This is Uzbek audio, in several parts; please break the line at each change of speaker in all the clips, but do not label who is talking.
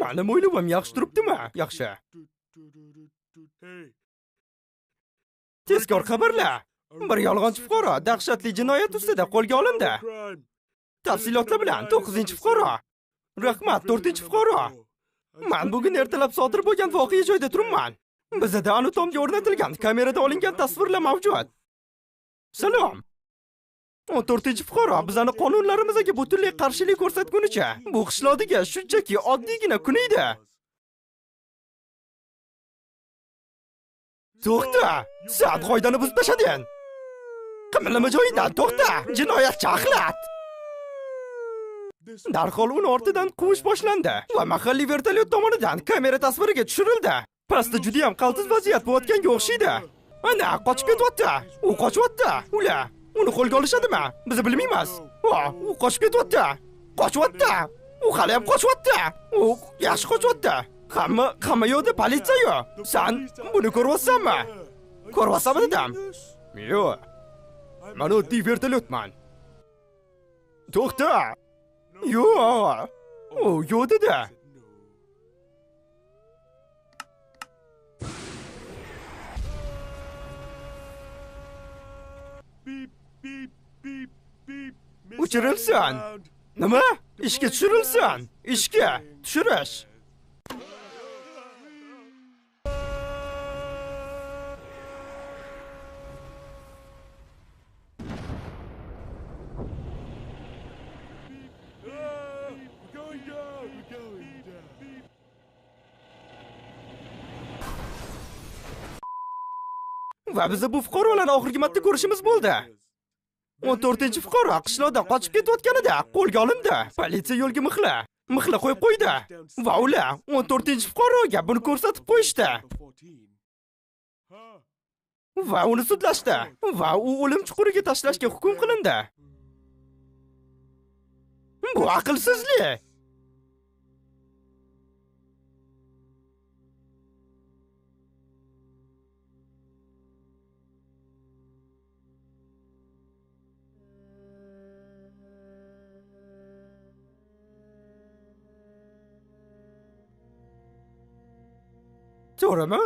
Mani mo'ylovim yaxshi turibdimi? Yaxshi. Tezkor xabarlar. Bir yolg'onchi fuqaro dahshatli jinoyat ustida qo'lga olindi. Tafsilotlar bilan 9-fuqaro. Rahmat, 4-fuqaro. Men bugun ertalab sodir bo'lgan voqea joyida turibman. Bizda anatomga o'rnatilgan kamerada olingan tasvirlar mavjud. Salom. 14-fuqaro bizning qonunlarimizga butunlay qarshilik ko'rsatgunicha bu qishloqdagi shunchaki oddiygina kun edi. To'xta! Sen qoidani buzib tashlading. Qimillama joyingdan, to'xta! Jinoyatchi axlat! Darhol uni ortidan quvish boshlandi va mahalliy vertolyot tomonidan kamera tasviriga tushirildi. Pastda juda ham qaltis vaziyat bo'layotganga o'xshaydi. Ana, qochib ketyapti. U qochyapti. Ular uni qo'lga olishadimi? Biz bilmaymiz. U qochib ketyapti. Qochyapti. U hali ham qochyapti. U yaxshi qochyapti. Hamma yo'lda politsiya yo'q. Sen buni ko'ryapsanmi? Ko'ryapsanmi dedim. Yo'q. Men oddiy vertolyotman. To'xta. Yo'q. U yo'q dedi. O'chirilsin. Nima? Ishga tushirilsin. Ishga tushirish. Va biz bu fuqarolarni oxirgi marta ko'rishimiz bo'ldi. 14-fuqaro qishloqdan qochib ketayotganida qo'lga olindi. Politsiya yo'lga mixla qo'yib qo'ydi va ular 14-fuqaroga buni ko'rsatib qo'yishdi. Va uni sudlashdi va u o'lim chuquriga tashlashga hukm qilindi. Bu aqlsizlik. To'g'rimi?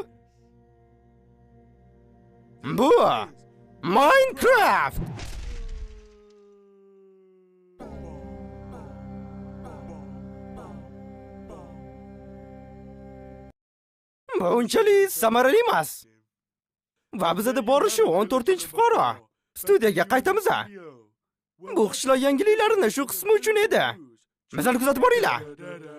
Bu Minecraft. Bu unchalik samarali emas. Va bizda bori shu 14-fuqaro. Studiyaga qaytamiz. Bu qishloq yangiliklarini shu qismi uchun edi. Bizani kuzatib boringlar.